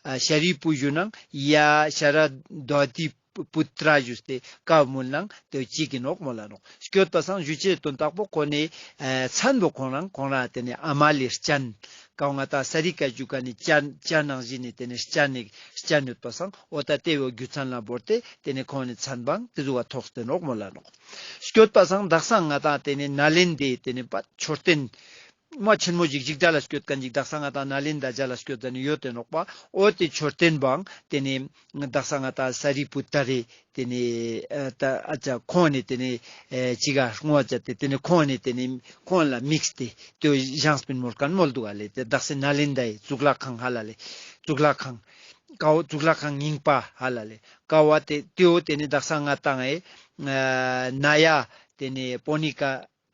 ཨ་ཤཱ་རིའི་བུ་ཞུ་ནང་ཡ་ཤ་ར་དྭ་བ་ཏི་པུ་ཏྲ་ཞུས་ཏེ་ཀའོ་མོལ་ནང་ཏེ་བོ་ཅིག་གི་ནོག་མོལ་ལ་ནོག། སྐྱོད་པ་སང་ཞུ་ཅེས་དོན་དག་པོ་ཁོ་ནེ་ཨ་མཚན་པོ་ཁོང་རང་ཁོང་རང་ཏེ་ནེ་ཨ་མ་ལེ་སྤྱན། ཀའོ་ང་ཏང་ས་རི་ཀ་ཞུ་ཁན་ནི་སྤྱན་སྤྱན་ནང་བཞིན་ནི་ཏེ་ནེ་སྤྱན་ནི་སྤྱན་ཡོད་པ་སང་འོ་ཏ་ཏེ་བོ་རྒྱུ་མཚན་ལ་བོར་ཏེ་ཏེ་ནེ་ཁོང་ནི་མཚན་པང་ཏེ་ཟུག་ག་ཐོགས་ཏེ་ནོག་མོལ་ལ་ནོག། སྐྱོད་པ་སང་དག་ས་ང་ཏང་ཏེ་ནེ་ནཱ་ལེནྡྲའི་ཏེ་ནེ་པ་མཆོད་རྟེན་མ་ཆེན་མོ་ཞིག་ཞིག་གྲ་ལ་སྐྱོད་ཁན་ཞིག་དག་ས་ང་ཏང་ནཱ་ལེནྡྲ་ཇ་ལ་སྐྱོད་ཟ་ནི་ཡོད་ཏེ་ནོག་པ། འོ་ཏེ་མཆོད་རྟེན་པང་ཏེ་ནེ་དག་ས་ང་ཏང་ས་རི་པུ་ཏྲ་རེ་ཏེ་ནེ་ཨ་ཏ་ཨ་ཅག་ཁོང་ནེ་ཏེ་ནེ་ཨེ་ཅིག་ག་བསྔོ་བ་མཛད་དེ་ཏེ་ནེ་ཁོང་ནེ་ཏེ་ནེ་ཁོང་ལ་དམིགས་ཏེ་ཏེ་བོ་བཞེངས་པིན་མོལ་ཁན་མོལ་དུག་ག་ལེ། ཏེ་དག་ས་ནཱ་ལེནྡྲའི་གཙུག་ལག་ཁང་ཧ་ལ་ལེ། གཙུག་ལག་ཁང་ཀའོ་གཙུག་ལག་ཁང་རྙིང་པ་ཧ་ལ་ལེ། ཀའོ་ཏེ་ཏེ་བོ་ཏེ་ནེ་དག་ས་ང་ཏང་ཨེ་ཨ་ན་ཡ་ཏེ་ནེ་པོ་ནི་ཀ་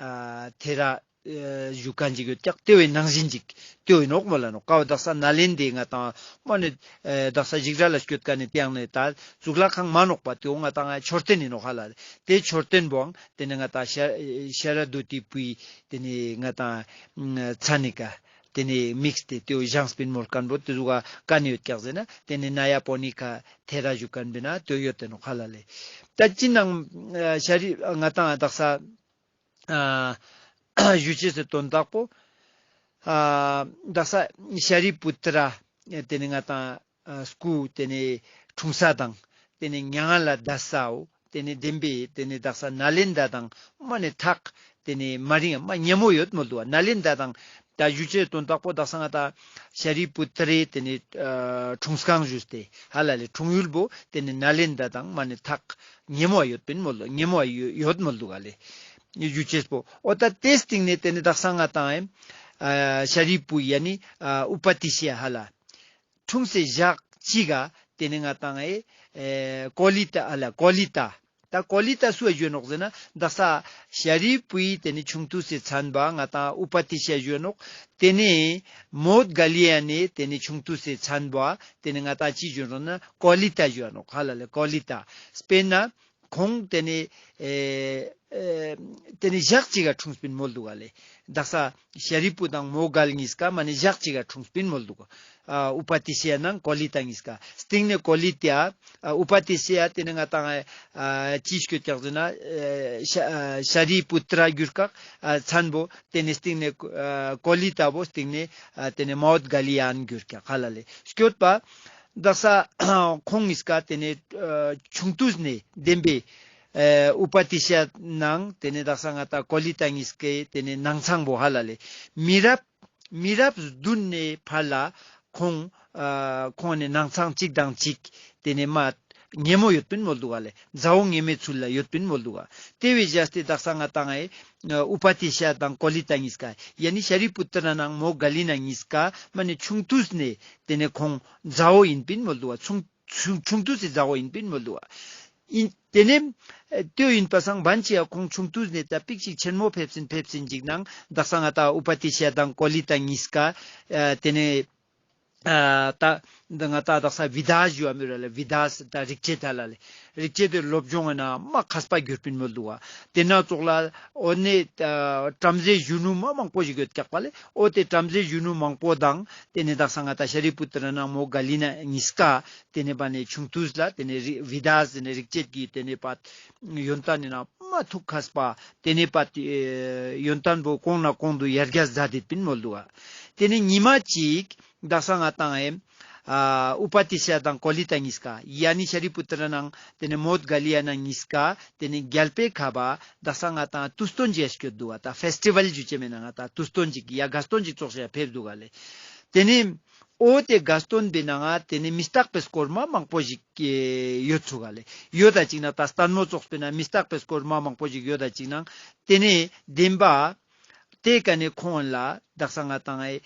ཨ་ཐེ་ར་ཨ་ཞུ་ཁན་ཞིག་ཡོད་ཀྱག། ཏེ་བོའི་ནང་བཞིན་ཅིག་ཏེ་བོའི་ནོག་མོལ་ལ་ནོག། ཀའོ་དག་ས་ནཱ་ལེནྡྲའི་ང་ཏང་མ་ནེ་ཨ་དག་ས་ཞིག་གྲ་ལ་སྐྱོད་ཁན་ནི་ཏེ་ཡང་ནེ་ཏ་གཙུག་ལག་ཁང་མ་ནོག་པ། ཏེ་བོ་ང་ཏང་མཆོད་རྟེན་ནི་ནོག་ཧ་ལ་ལེ། ཏེ་མཆོད་རྟེན་པོའང་ཏེ་ནེ་ང་ཏང་ཤ་ཤ་ར་དྭ་ཏིའི་བུའི་ཏེ་ནེ་ང་ཏང་མཚན་ནི་ཀ་ཏེ་ནེ་དམིགས་ཏེ་ཏེ་བོ་བཞེངས་པིན་མོལ་ཁན་པོ་ཏེ་ཟུག་ག་ཀ་ནེ་ཡོད་ཀྱག་ཟེར་ན་ཏེ་ནེ་ན་ཡ་པོ་ནི་ཀ་ཐེ་ར་ཞུ་ཁན་པིན་ན་ཏེ་བོ་ཡོད་ཏེ་ནོག་ཧ་ལ་ལེ། ཏ་ཅི་ནང་ཨ་ཤཱ་རི་ང་ཏང་དག་ས་ཨ་ཞུ་ཅེས་སི་དོན་དག་པོ་ཨ་དག་ས་ཤཱ་རི་པུ་ཏྲ་ཏེ་ནེ་ང་ཏང་ཨ་སྐུ་ཏེ་ནེ་འཁྲུངས་ས་དང་ཏེ་ནེ་མྱ་ངན་ལས་འདས་སའོ་ཏེ་ནེ་བདེན་པའི་ཏེ་ནེ་དག་ས་ནཱ་ལེནྡྲ་དང་མ་ནེ་ཐག་ཏེ་ནེ་མ་རིང་མ་ཉེ་མོ་ཡོད་མོལ་དུག་ག། ནཱ་ལེནྡྲ་དང་ཏ་ཞུ་ཅེས་དོན་དག་པོ་དག་ས་ང་ཏང་ཤཱ་རི་པུ་ཏྲའི་ཏེ་ནེ་ཨ་འཁྲུངས་ཁང་ཞུས་ཏེ་ཧ་ལ་ལེ་འཁྲུངས་ཡུལ་པོ་ཏེ་ནེ་ནཱ་ལེནྡྲ་དང་མ་ནེ་ཐག་ཉེ་མོ་ཡོད་པིན་མོལ་ལ་ཉེ་མོ་ཡོད་མོལ་དུག་ག་ལེ། ཞུ་ཅེས་པོ་འོ་ཏ་ཏེ་སྟིང་ནེ་ཏེ་ནེ་དག་ས་ང་ཏང་ཨེ་ཨ་ཤཱ་རིའི་བུ་ཡ་ནི་ཨ་ཨུ་པ་ཏི་ཤི་ཡ་ཧ་ལ་འཁྲུངས་སའི་ཞག་ཅིག་ག་ཏེ་ནེ་ང་ཏང་ཨེ་ཨེ་ཀོ་ལི་ཏ་ཨ་ལ་ཀོ་ལི་ཏ། ཏ་ཀོ་ལི་ཏ་སུ་ཡ་ཞུ་ནོག་ཟེར་ན་དག་ས་ཤཱ་རིའི་བུའི་ཏེ་ནེ་ཆུང་དུས་སི་མཚན་པ་ང་ཏང་ཨུ་པ་ཏི་ཤི་ཡ་ཞུ་ནོག། ཏེ་ནེ་མོད་ག་ལི་ཡ་ནེ་ཏེ་ནེ་ཆུང་དུས་སི་མཚན་པ་ཏེ་ནེ་ང་ཏང་ཅི་ཞུ་ནོག་ན་ཀོ་ལི་ཏ་ཞུ་ནོག་ཧ་ལ་ལེ། ཀོ་ལི་ཏ་སྤེར་ན་ ཁོང་ཏེ་ནེ་ཨེ་ཨེ་ཏེ་ནེ་ཞག་ཅིག་ག་འཁྲུངས་པིན་མོལ་དུག་ག་ལེ། དག་ས་ཤཱ་རིའི་བུ་དང་མོའུ་འགལ་ཉིས་ཀ་མ་ནེ་ཞག་ཅིག་ག་འཁྲུངས་པིན་མོལ་དུག་ག། ཨ་ཨུ་པ་ཏི་ཤ་ཡ་དང་ཀོ་ལི་ཏ་ཉིས་ཀ། སྟིང་ནེ་ཀོ་ལི་ཏ་ཨ་ཨུ་པ་ཏི་ཤ་ཡ་ཏེ་ནེ་ང་ཏང་ཨ་ཅི་སྐྱོད་ཀྱག་ཟེར་ན་ཨ་ཤ་ཨ་ཤཱ་རིའི་པུ་ཏྲ་གྱུར་ཀྱག། ཨ་མཚན་བོ་ཏེ་ནེ་སྟིང་ནེ་ཨ་ཀོ་ལི་ཏ་བོ་སྟིང་ནེ་ཨ་ཏེ་ནེ་མའོ་དྒ་ལི་ཡ་གྱུར་ཀྱག་ཧ་ལ་ལེ། སྐྱོད་པ་དག་ས་ཁོང་ཉིས་ཀ་ཏེ་ནེ་ཨ་ཆུང་དུས་ནེ་དེན་པའེ་ཨ་ཨུ་པ་ཏི་ཤ་ཡ་དང་ཏེ་ནེ་དག་ས་ང་ཏང་ཀོ་ལི་ཏ་ཉིས་ཀའི་ཏེ་ནེ་ནང་ཚང་བོ་ཧ་ལ་ལེ། མི་རབས་མི་རབས་བདུན་ནེ་ཕར་ལ་ཁོང་ཨ་ཁོང་ནེ་ནང་ཚང་ཅིག་དང་ཅིག་ཏེ་ནེ་མ་ཉེ་མོ་ཡོད་པིན་མོལ་དུག་ག་ལེ། མཛའ་བོ་ཉེ་མོའི་ཚུལ་ལ་ཡོད་པིན་མོལ་དུག་ག། ཏེ་བོའེ་བཞག་སྟེ་དག་ས་ང་ཏང་ཨེ་ཨུ་པ་ཏི་ཤ་ཡ་དང་ཀོ་ལི་ཏ་ཉིས་ཀ་ཡ་ནི་ཤཱ་རིའི་པུ་ཏྲ་ནང་མོའུ་འགལ་ལི་ན་ཉིས་ཀ་མ་ནེ་ཆུང་དུས་ནེ་ཏེ་ནེ་ཁོང་མཛའ་བོ་ཨིན་པིན་མོལ་དུག་ག། ཆུང་ཆུང་ཆུང་དུས་སི་མཛའ་བོ་ཨིན་པིན་མོལ་དུག་ག། ཨིན་ཏེ་ནེ་ཨ་ཏེ་ཨིན་པ་སང་བན་ཅིག་ཡ་ཁོང་ཆུང་དུས་ནེ་ད་པིག་ཅིག་ཆེན་མོ་ཕེབས་སིན་ཕེབས་སིན་ཅིག་ནང་དག་ས་ང་ཏང་ཨུ་པ་ཏི་ཤ་ཡ་དང་ཀོ་ལི་ཏ་ཉིས་ཀ་ཨ་ཏེ་ནེ་ཨ་ད་ད་ང་ཏང་དག་ས་བི་དཱ་ཞུ་བ་མི་ར་ལེ། བི་དཱ་ད་རིག་བྱེད་ད་ལ་ལེ། རིག་བྱེད་དེ་སློབ་སྦྱོང་ཨིན་ན་མ་མཁས་པ་གྱུར་པིན་མོལ་དུག་ག། ཏེ་ན་ཙོགས་ལ་འོ་ནེ་ཨ་བྲམ་ཟེ་གཞོན་ནུ་མ་མང་པོ་ཞིག་ཡོད་ཀྱག་པ་ལེ། འོ་ཏེ་བྲམ་ཟེ་གཞོན་ནུ་མང་པོ་དང་ཏེ་ནེ་དག་ས་ང་ཏང་ཤཱ་རིའི་པུ་ཏྲ་ནང་མོའུ་འགལ་ལི་ན་ཉིས་ཀ་ཏེ་ནེ་པ་ནེ་ཆུང་དུས་ལ་ཏེ་ནེ་རི་བི་དཱ་ཟེར་ནེ་རིག་བྱེད་ཀྱི་ཏེ་ནེ་པ་ཡོན་ཏན་ཨིན་ན་མ་ཐུགས་མཁས་པ་ཏེ་ནེ་པ་ཨེ་ཡོན་ཏན་བོ་གོང་ན་གོང་དུ་ཡར་རྒྱས་མཛད་དེད་པིན་མོལ་དུག་ག། ཏེ་ནེ་ཉི་མ་ཅིག་དག་ས་ང་ཏང་ཨེ་ཨ་ཨུ་པ་ཏི་ཤ་ཡ་དང་ཀོ་ལི་ཏ་ཉིས་ཀ་ཡ་ནི་ཤཱ་རིའི་པུ་ཏྲ་ནང་ཏེ་ནེ་མོའུ་འགལ་ལི་ཡ་ནང་ཉིས་ཀ་ཏེ་ནེ་གྱལ་པོའེ་ཁབ་པ་དག་ས་ང་ཏང་ཏུས་སྟོན་ཅིག་སྐྱོད་དུག་ག། ད་ཕེས་ཊི་ཝལ་ཞུ་ཅེས་མེད་ན་ང་ཏང་ཏུས་སྟོན་ཅིག་ཡ་དགའ་སྟོན་ཅིག་ཙོགས་ཤིག་ཕེབས་དུག་ག་ལེ། ཏེ་ནེ་འོ་ཏེ་དགའ་སྟོན་པའེ་ནང་ང་ཏེ་ནེ་མི་རྟག་པའི་སྐོར་མ་མང་པོ་ཞིག་ཡོད་ཚུག་ག་ལེ། ཡོད་ད་ཅིག་ན་ད་ལྟད་མོ་ཙོགས་པའེ་ནང་མི་རྟག་པའི་སྐོར་མ་མང་པོ་ཞིག་ཡོད་ད་ཅིག་ན་ཏེ་ནེ་དེན་པ་ཏེ་ཀ་ནེ་ཁོང་ལ་དག་ས་ང་ཏང་ཨེ་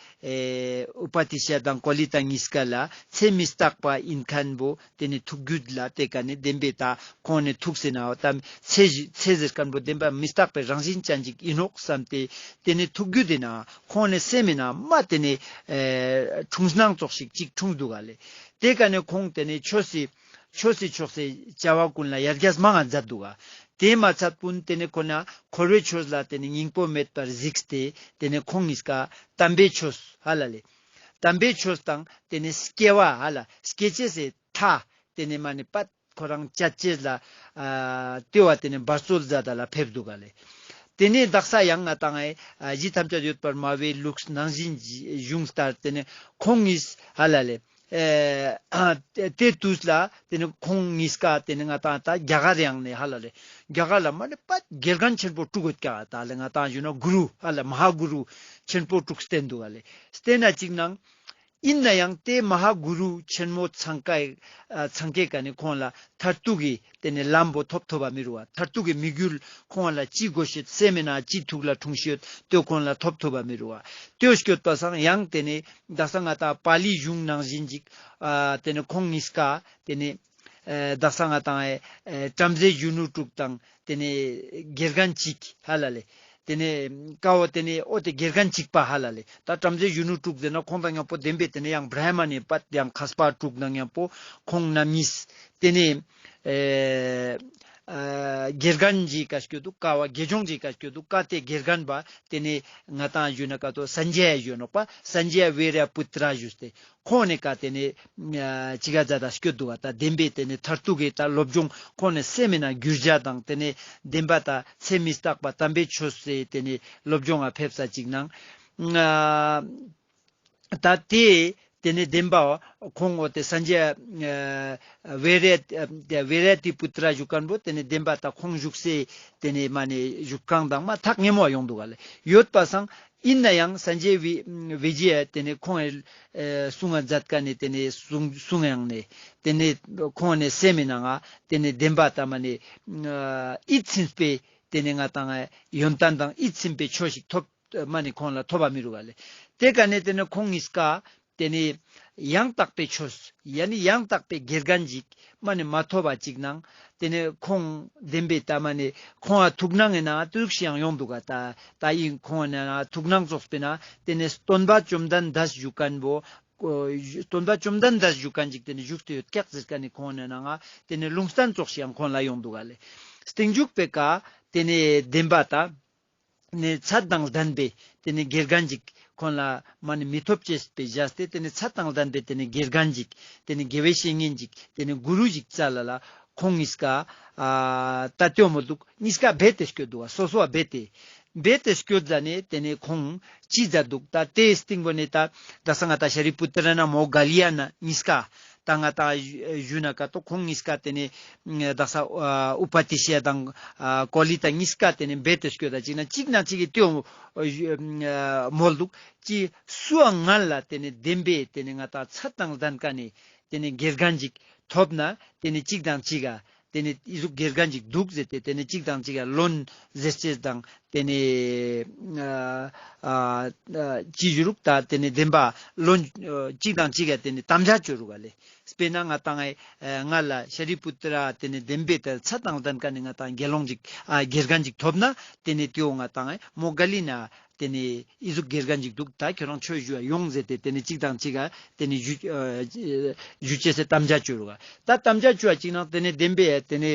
ཨུ་པ་ཏི་ཤ་ཡ་དང་ཀོ་ལི་ཏ་ཉིས་ཀ་ལ་ཚེ་མི་རྟག་པ་ཨིན་ཁན་བོ་ཏེ་ནེ་ཐུག་གྱུད་ལ་ཏེ་ཀ་ནེ་དེན་པའེ་ད་ཁོང་ནེ་ཐུག་སེ་ན་འོ་ད་ཚེ་ཚེ་ཟེར་ཁན་བོ་དེན་པ་མི་རྟག་པའི་རང་བཞིན་ཅན་ཅིག་ཨིན་ནོག་སམ་སྟེ་ཏེ་ནེ་ཐུག་གྱུད་དེ་ན་ཁོང་ནེ་སེམས་མེད་ན་མ་ཏེ་ནེ་ཨེ་འཁྲུངས་སྣང་ཙོགས་ཤིག་ཅིག་འཁྲུངས་དུག་ག་ལེ། ཏེ་ཀ་ནེ་ཁོང་ཏེ་ནེ་ཆོས་སི་ཆོས་སི་ཕྱོགས་སི་བྱ་བ་ཀུན་ལ་ཡར་རྒྱས་མང་ང་མཛད་དུག་ག། ཏེ་མ་ཚད་པུན་ཏེ་ནེ་ཁོ་ན་འཁོར་བའི་ཆོས་ལ་ཏེ་ནེ་སྙིང་པོ་མེད་པར་གཟིགས་ཏེ་ཏེ་ནེ་ཁོང་ཉིས་ཀ་དམ་པའི་ཆོས་ཧ་ལ་ལེ། དམ་པའི་ཆོས་དང་ཏེ་ནེ་སྐྱེ་བ་ཧ་ལ་སྐྱེ་ཅེས་སི་མཐའ་ཏེ་ནེ་མ་ནེ་པད་ཁོ་རང་ཅད་ཅེས་ལ་ཨ་ལྟོས་པ་ཏེ་ནེ་འབད་རྩོལ་མཛད་ད་ལ་ཕེབས་དུག་ག་ལེ། ཏེ་ནེ་དག་ས་ཡང་ང་ཏང་ཨེ་ཨ་གཞི་ཐམས་ཅད་ཡོད་པར་སྨྲ་བའི་ལུགས་ནང་བཞིན་གཞུང་ལྟར་ཏེ་ནེ་ཁོང་ཉིས་ཧ་ལ་ལེ། ཨེ་ཏེ་ཏུས་ལ་ཏེ་ནེ་ཁོང་ཉིས་ཀ་ཏེ་ནེ་ང་ཏང་ད་རྒྱ་གར་ཡང་ནེ་ཧ་ལ་ལེ་རྒྱ་གར་ལ་མ་ནེ་པད་དགེ་རྒན་ཆེན་པོ་དྲུག་ཡོད་ཀྱག། ད་ལེ་ང་ཏང་ཞུ་ན་གུ་རུ་ཧ་ལ་མ་ཧཱ་གུ་རུ་ཆེན་པོ་དྲུག་བསྟེན་དུག་ག་ལེ། བསྟེན་ན་ཅིག་ནང་ཨིན་ན་ཡང་ཏེ་མ་ཧཱ་གུ་རུ་ཆེན་མོ་ཚང་ཀའི་ཨ་ཚང་ཀའི་ཀ་ནེ་ཁོང་ལ་མཐར་ཐུག་གི་ཏེ་ནེ་ལམ་བོ་ཐོབ་ཐོབ་པ་མི་རུག་པ། མཐར་ཐུག་གི་དམིགས་ཡུལ་ཁོང་ལ་ཅི་དགོས་ཤེས་སེམས་མེད་ན་ཅི་ཐུགས་ལ་འཁྲུངས་ཤེས་ཏེ་ཁོང་ལ་ཐོབ་ཐོབ་པ་མི་རུག་པ། ཏེ་སྐྱོད་པ་སང་ཡང་ཏེ་ནེ་དག་ས་ང་ཏང་པཱ་ལིའི་གཞུང་ནང་བཞིན་ཅིག་ཨ་ཏེ་ནེ་ཁོང་ཉིས་ཀ་ཏེ་ནེ་ཨེ་དག་ས་ང་ཏང་ཨེ་ཨེ་བྲམ་ཟེ་གཞོན་ནུ་དྲུག་དང་ཏེ་ནེ་དགེ་རྒན་ཅིག་ཧ་ལ་ལེ། ཏེ་ནེ་ཀ་བོ་ཏེ་ནེ་འོ་ཏེ་དགེ་རྒན་ཅིག་པ་ཧ་ལ་ལེ། ད་བྲམ་ཟེ་གཞོན་ནུ་དྲུག་ཟེར་ན་ཁོང་དང་ཉམ་པོ་དེན་པའེ་ཏེ་ནེ་ཡང་བྲཱ་མ་ནི་པད་ཡང་མཁས་པ་དྲུག་དང་ཉམ་པོ་ཁོང་རྣམ་གཉིས་ཏེ་ནེ་ཨེ་ཨ་དགེ་རྒན་ཅིག་ཀ་སྐྱོད་དུག། ཀ་བོ་དགེ་སྦྱོང་ཅིག་ཀ་སྐྱོད་དུག། ཀ་ཏེ་དགེ་རྒན་པ་ཏེ་ནེ་ང་ཏང་ཞུ་ན་ཀ་ཏོ་སན་ཇ་ཡ་ཞུ་ནོག་པ། སན་ཇ་ཡ་བེ་ར་པུ་ཏྲ་ཞུས་ཏེ་ཁོང་ནེ་ཀ་ཏེ་ནེ་ཨ་ཅི་ག་ཛད་ད་སྐྱོད་དུག་ག། ད་དེན་པའེ་ཏེ་ནེ་མཐར་ཐུག་གི་ད་སློབ་སྦྱོང་ཁོང་ནེ་སེམས་མེད་ན་གྱུར་བྱ་དང་ཏེ་ནེ་དེན་པ་ད་ཚེ་མི་རྟག་པ་དམ་པའི་ཆོས་སི་ཏེ་ནེ་སློབ་སྦྱོང་ང་ཕེབས་ས་ཅིག་ནང་ཨ་ད་ཏེ་ཏེ་ནེ་དེན་པ་ཁོང་འོ་ཏེ་སན་ཇ་ཡ་ཨ་བེ་ར་ཏི་བེ་ར་ཏི་པུ་ཏྲ་ཞུ་ཁན་བོ་ཏེ་ནེ་དེན་པ་ད་ཁོང་བཞུགས་སའི་ཏེ་ནེ་མ་ནེ་བཞུགས་ཁང་དང་མ་ཐག་ཉེ་མོ་ཡོང་དུག་ག་ལེ། ཡོད་པ་སང་ཨིན་ན་ཡང་སན་ཇ་ཡ་བི་བི་ཇི་ཡ་ཏེ་ནེ་ཁོང་ཨེ་གསུང་ང་མཛད་ཀ་ནེ་ཏེ་ནེ་གསུང་གསུང་ཡང་ནེ་ཏེ་ནེ་ཁོང་ནེ་སེམས་མེད་ན་ང་ཏེ་ནེ་དེན་པ་ད་མ་ནེ་ཨ་ཡིད་ཚིམ་པའི་ཏེ་ནེ་ང་ཏང་ཡོན་ཏན་དང་ཡིད་ཚིམ་པའི་ཆོས་ཤིག་ཐོབ་མ་ནེ་ཁོང་ལ་ཐོབ་པ་མི་རུག་ག་ལེ། ཏེ་ཀ་ནེ་ཏེ་ནེ་ཁོང་ཉིས་ཀ་ཏེ་ནེ་ཡང་དག་པའི་ཆོས་ཡ་ནི་ཡང་དག་པའི་དགེ་རྒན་ཅིག་མ་ནེ་མ་ཐོབ་པ་ཅིག་ནང་ཏེ་ནེ་ཁོང་དེན་པའེ་ད་མ་ནེ་ཁོང་ང་ཐུགས་སྣང་ངི་ནང་ཏུག་ཤིག་ཡང་ཡོང་དུག་ག། ད་ད་ཨིན་ཁོང་ནེ་ཐུགས་སྣང་ཙོགས་པའེ་ན་ཏེ་ནེ་སྟོན་པ་བཅོམ་ལྡན་འདས་ཞུ་ཁན་བོ་ སྟོན་པ་བཅོམ་ལྡན་འདས་ཞུ་མཁན་ཅིག་ཏེ་ནེ་བཞུགས་ཏེ་ཡོད་ཀྱག་ཟེར་མཁན་ནི་ཁོང་ནི་ནང་ང་ཏེ་ནེ་ལུང་བསྟན་ཙོགས་ཤིག་ཡང་ཁོང་ལ་ཡོང་འདུག་ག་ལེ། སྟིང་མཇུག་པའི་ཀ་ཏེ་ནེ་བདེན་པ་ད་ནི་ཚད་དང་ལྡན་པའི་ཏེ་ནེ་དགེ་རྒན་ཅིག་ཁོང་ལ་མ་ནེ་མི་ཐོབ་ཅེས་པའི་བཞག་སྟེ་ཏེ་ནེ་ཚད་དང་ལྡན་པའི་ཏེ་ནེ་དགེ་རྒན་ཅིག་ཏེ་ནེ་དགེ་བའི་བཤེས་གཉེན་ཅིག་ཏེ་ནེ་གུ་རུ་ཅིག་བཙལ་ལ་ལ་ཁོང་གཉིས་ཀ་ཨ་ད་ལྟོས་མོ་འདུག་གཉིས་ཀ་བེད་དེ་སྐྱོད་འདུག་ག་སོ་སོ་བ་བེད་དེ་བེད་དེ་སྐྱོད་ཟ་ནེ་ཏེ་ནེ་ཁོང་ཅི་ཟ་འདུག་ད་ཏེ་སྟིང་པོ་ནེ་ད་ད་ས་ང་ད་ཤ་རི་པུ་ཏྲ་ན་མོ་ག་ལི་ཡ་ན་གཉིས་ཀ་ད་ང་ད་ཞུ་ན་ཀ་ཏོ་ཁོང་གཉིས་ཀ་ཏེ་ནེ་ཨ་དག་ས་ཨ་ཨུ་པ་ཏི་ཤ་དང་ཨ་ཀོ་ལི་ཏ་གཉིས་ཀ་ཏེ་ནེ་བེད་དེ་སྐྱོད་ད་ཅིག་ན་ཅིག་ན་ཅིག་གི་ཏེའོ་ཨ་མོལ་འདུག་ཅི་སུའང་ང་ལ་ཏེ་ནེ་བདེན་པའི་ཏེ་ནེ་ང་ད་ཚད་དང་ལྡན་ཀ་ནེ་ཏེ་ནེ་དགེ་རྒན་ཅིག་ཐོབ་ན་ཏེ་ནེ་ཅིག་དང་ཅིག་ག་ཏེ་ནེ་ཨི་ཟུག་དགེ་རྒན་ཅིག་འདུག་ཟེར་ཏེ་ཏེ་ནེ་ཅིག་དང་ཅིག་ག་ལོན་ཟེར་ཅེས་དང་ཏེ་ནེ་ཨ་ཨ་ཅི་ཞུ་རུག་ད་ཏེ་ནེ་བདེན་པ་ལོན་ཨ་ཅིག་དང་ཅིག་ག་ཏེ་ནེ་དམ་བཅའ་ཅོ་རུག་ག་ལེ། དཔེར་ན་ང་ཏང་ཨེ་ང་ལ་ཤ་རི་པུ་ཏྲ་ཏེ་ནེ་བདེན་པའི་ཏེ་ཚད་དང་ལྡན་ཀ་ནེ་ང་ཏང་དགེ་སློང་ཅིག་ཨ་དགེ་རྒན་ཅིག་ཐོབ་ན་ཏེ་ནེ་ཏེའོ་ང་ཏང་ཨེ་མོ་ག་ལི་ན་ཏེ་ནེ་ཨི་ཟུག་དགེ་རྒན་ཅིག་འདུག་ད་ཁྱོད་རང་ཆོས་ཞུ་བ་ཡོང་ཟེར་ཏེ་ཏེ་ནེ་ཅིག་དང་ཅིག་ག་ཏེ་ནེ་ཞུ་ཨ་ཞུ་ཅེས་སི་དམ་བཅའ་ཅོ་རུག་ག་ད་དམ་བཅའ་ཅོ་བ་ཅིག་ནང་ཏེ་ནེ་བདེན་པའི་ཏེ་ནེ་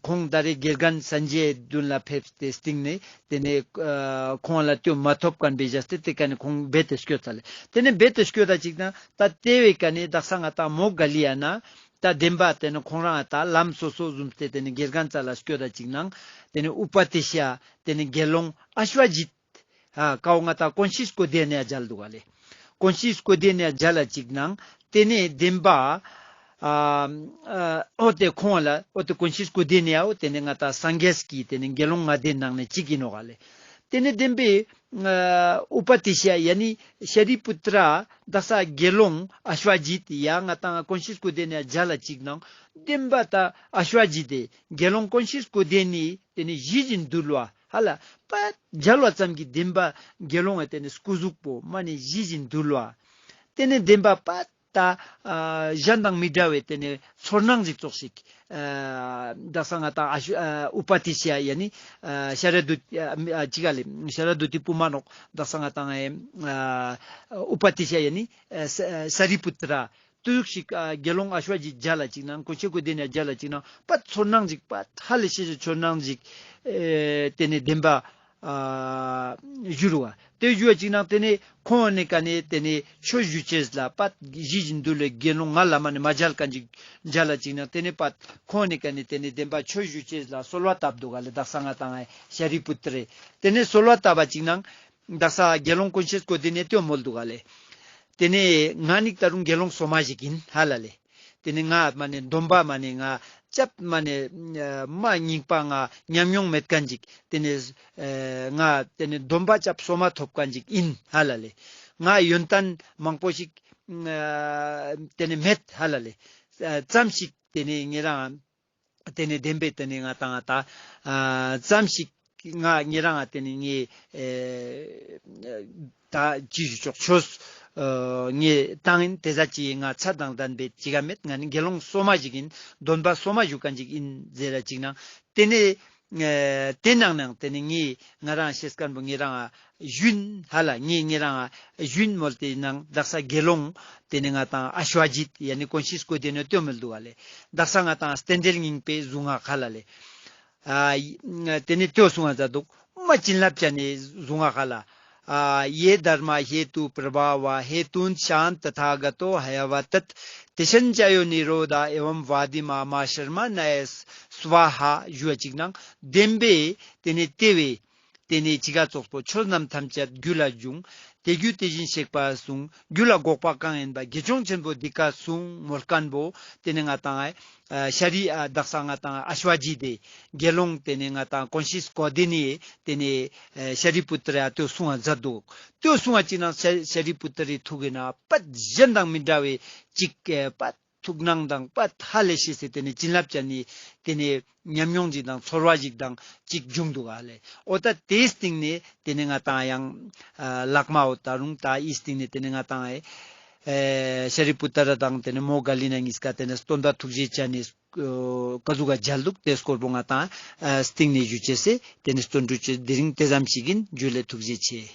ཁོང་ད་རེ་དགེ་རྒན་སན་ཇེ་མདུན་ལ་ཕེབས་ཏེ་སྟིང་ནེ་ཏེ་ནེ་ཨ་ཁོང་ལ་ཏེའོ་མ་ཐོབ་མཁན་པའི་བཞག་སྟེ་ཏེ་ཀ་ནེ་ཁོང་བེད་དེ་སྐྱོད་ཚར་ལེ། ཏེ་ནེ་བེད་དེ་སྐྱོད་ད་ཅིག་ན་ད་ཏེ་བའི་ཀ་ནེ་དག་ས་ང་ཏང་མོ་ག་ལི་ཡ་ན་ད་བདེན་པ་ཏེ་ནེ་ཁོང་རང་ད་ལམ་སོ་སོ་ཟུམ་སྟེ་ཏེ་ནེ་དགེ་རྒན་རྩ་ལ་སྐྱོད་ད་ཅིག་ནང་ཏེ་ནེ་ཨུ་པ་ཏི་ཤ་ཏེ་ནེ་དགེ་སློང་ཨ་ཤྭ་ཇིད་ཨ་ཀའོ་ང་ཏང་ཀོན་ཤིས་ཀོ་དེ་ནེ་ཡ་མཇལ་འདུག་ག་ལེ། ཀོན་ཤིས་ཀོ་དེ་ནེ་ཡ་མཇལ་ལ་ཅིག་ནང་ཏེ་ནེ་བདེན་པ་ཨ་ཨ་འོ་ཏེ་ཁོང་ལ་འོ་ཏེ་ཀོན་ཤིས་ཀོ་དེ་ནེ་ཡ་འོ་ཏེ་ནེ་ང་ཏང་སངས་རྒྱས་ཀྱི་ཏེ་ནེ་དགེ་སློང་ལྔ་སྡེ་ནང་ནེ་ཅིག་ཨིན་ནོག་ག་ལེ། ཏེ་ནེ་བདེན་པའི་ཨ་ཨུ་པ་ཏི་ཤ་ཡ་ནི་ཤ་རི་པུ་ཏྲ་དག་ས་དགེ་སློང་ཨ་ཤྭ་ཇིད་ཡ་ང་ཏང་ཀོན་ཤིས་ཀོ་དེ་ནེ་ཡ་མཇལ་ལ་ཅིག་ནང་བདེན་པ་ད་ཨ་ཤྭ་ཇིད་དེ་དགེ་སློང་ཀོན་ཤིས་ཀོ་དེ་ནེ་ཏེ་ནེ་ཞི་ཞིང་དུལ་བ་ཧ་ལ་པད་མཇལ་བ་ཙམ་གྱི་བདེན་པ་དགེ་སློང་ངི་ཏེ་ནེ་སྐུ་གཟུགས་པོ་མ་ནེ་ཞི་ཞིང་དུལ་བ། ཏེ་ནེ་བདེན་པ་པད་ད་ཨ་གཞན་དང་མི་འདྲ་བའི་ཏེ་ནེ་ཚོར་སྣང་ཞིག་ཙོགས་ཤིག་ཨ་དག་ས་ང་ཏང་ཨ་ཤུ་ཨ་ཨུ་པ་ཏི་ཤ་ཡ་ནི་ཨ་ཤ་ར་དུ་ཨ་ཅི་ག་ལེ་ཤ་ར་དུ་ཏི་པུ་མ་ནོག་དག་ས་ང་ཏང་ཨ་ཨུ་པ་ཏི་ཤ་ཡ་ནི་ཨ་ས་ཨ་ས་རི་པུ་ཏྲ་ཏུ་ཞིག་ཨ་དགེ་སློང་ཨ་ཤྭ་ཇི་མཇལ་ལ་ཅིག་ནང་ཀོན་ཤིས་ཀོ་དེ་ནེ་མཇལ་ལ་ཅིག་ནང་པད་ཚོར་སྣང་ཞིག་པད་ཧ་ལས་ཤེས་ཤེས་ཚོར་སྣང་ཞིག་ཨེ་ཏེ་ནེ་བདེན་པ་ཨ་ཞུ་རུ་བ། ཏེ་ཞུ་བ་ཅིག་ནང་ཏེ་ནེ་ཁོང་ནི་ཀ་ནེ་ཏེ་ནེ་ཆོས་ཞུ་ཅེས་ལ་པད་ཞི་ཞིང་དུལ་བའི་དགེ་སློང་ང་ལ་མ་ནེ་མ་མཇལ་མཁན་ཅིག་མཇལ་ལ་ཅིག་ནང་ཏེ་ནེ་པད་ཁོང་ནི་ཀ་ནེ་ཏེ་ནེ་བདེན་པ་ཆོས་ཞུ་ཅེས་ལ་གསོལ་བ་བཏབ་འདུག་ག་ལེ། དག་ས་ང་ཏང་ཨེ་ཤ་རི་པུ་ཏྲ་ཏེ་ནེ་གསོལ་བ་བཏབ་པ་ཅིག་ནང་དག་ས་དགེ་སློང་ཀོན་ཤིས་ཀོ་དེ་ནེ་ཏེའོ་མོལ་འདུག་ག་ལེ། ཏེ་ནེ་ང་ནི་ད་རུང་དགེ་སློང་སོ་མ་ཞིག་ཨིན་ཧ་ལ་ལེ། ཏེ་ནེ་ང་མ་ནེ་སྡོམ་པ་མ་ནེ་ང་ཅབ་མ་ནེ་མ་རྙིང་པ་ང་ཉམས་མྱོང་མེད་མཁན་ཅིག་ཏེ་ནེ་ཨེ་ང་ཏེ་ནེ་སྡོམ་པ་ཅབ་སོ་མ་ཐོབ་མཁན་ཅིག་ཨིན་ཧ་ལ་ལེ། ང་ཡོན་ཏན་མང་པོ་ཞིག་ཨེ་ཏེ་ནེ་མེད་ཧ་ལ་ལེ། ཨེ་ཙམ་ཞིག་ཏེ་ནེ་ཉེ་རང་ཏེ་ནེ་བདེན་པའི་ཏེ་ནེ་ང་ཏང་ང་ད་ཨ་ཙམ་ཞིག་ང་ཉེ་རང་ང་ཏེ་ནེ་ངའི་ཨེ་ད་ཅི་ཞུ་ཆོག་ཆོས་ཨ་ངའི་ཏང་ཨིན། ཏེ་ཟ་ཅི་ང་ཚད་དང་ལྡན་པའི་ཅི་ག་མེད། ང་ནི་དགེ་སློང་སོ་མ་ཞིག་ཨིན། སྡོམ་པ་སོ་མ་ཞུ་མཁན་ཅིག་ཨིན་ཟེར་ར་ཅིག་ནང་ཏེ་ནེ་ཨེ་ཏེ་ནང་ནང་ཏེ་ནེ་ངའི་ང་རང་ཤེས་མཁན་པོ་ཉེ་རང་ང་ཞུན་ཧ་ལ་ངའི་ཉེ་རང་ང་ཞུན་མོལ་ཏེ་ནང་དག་ས་དགེ་སློང་ཏེ་ནེ་ང་ཏང་ཨ་ཤྭ་ཇི་ཡ་ནི་ཀོན་ཤིས་ཀོ་དེ་ནེ་ཏེའོ་མོལ་འདུག་ག་ལེ། དག་ས་ང་ཏང་རྟེན་འབྲེལ་རྙིང་པའི་གཟུངས་སྔགས་ཧ་ལ་ལེ། ཨ་ཏེ་ནེ་ཏེའོ་གསུང་ང་མཛད་འདུག་མ་བྱིན་རླབས་ཅན་ནི་གཟུངས་སྔགས་ཧ་ལ། ཨ་ये धर्मा हेतु प्रभावा हेतुं शां तथागतो ह्यवदत्। तेषां च यो निरोधा एवं वादिमा मा शर्मा नये स्वाहा ཞུ་བ་ཅིག་ནང་བདེན་པའི་ཏེ་ནེ་ཏེ་བའི་ཏེ་ནེ་ཅི་ག་ཙོགས་པོ་ཆོས་རྣམས་ཐམས་ཅད་རྒྱུད་ལ་འབྱུང་། དེ་རྒྱུད་དེ་བཞིན་གཤེགས་པ་གསུང་། རྒྱུད་ལ་འགོག་པ་གང་ཡིན་པ། དགེ་སྦྱོང་ཆེན་པོ་འདི་སྐད་གསུང་མོལ་མཁན་པོ་ཏེ་ནེ་ང་ཏང་ཨ་ཤ་རི་ཨ་དག་ས་ང་ཏང་ཨ་ཤྭ་ཇི་དེ་དགེ་སློང་ཏེ་ནེ་ང་ཏང་ཀོན་ཤིས་ཀོ་དེ་ནེ་ཏེ་ནེ་ཨ་ཤ་རི་པུ་ཏྲ་ཡ་ཏེའོ་གསུང་ང་མཛད་འདུག་ཏེའོ་གསུང་ང་ཅིག་ནང་ཤ་ཤ་རི་པུ་ཏྲ་རི་ཐུགས་ཀྱི་ནང་པད་གཞན་དང་མི་འདྲ་བའི་ཅིག་ཨ་པད་ཐུགས་སྣང་དང་པད་ཧ་ལས་ཤེས་སི་ཏེ་ནེ་བྱིན་རླབས་ཅན་ནི་ཏེ་ནེ་ཉམས་མྱོང་ཅིག་དང་ཚོར་བ་ཞིག་དང་ཅིག་བྱུང་འདུག་ག་ལེ། འོ་ད་ཏེའི་སྟིང་ནེ་ཏེ་ནེ་ང་ཏང་ཡང་ཨ་ལྷག་མ་འོ་ད་རུང་ད་འི་སྟིང་ནེ་ཏེ་ནེ་ང་ཏང་ཨེ་ཤ་རི་པུ་ཏྲ་དང་ཏེ་ནེ་མོ་ག་ལི་ན་གཉིས་ཀ་ཏེ་ནེ་སྟོན་པ་ཐུགས་རྗེ་ཅན་ནི་ཨ་ཀ་ཟུག་ག་མཇལ་འདུག་ཏེ་སྐོར་པོ་ང་ཏང་ཨ་སྟིང་ནེ་ཞུ་ཅེས་སི་ཏེ་ནེ་སྟོན་འགྲོ་ཅེས་དེ་རིང་ཏེ་ཙམ་ཞིག་ཨིན། ཇུ་ལེ། ཐུགས་རྗེ་ཆེ།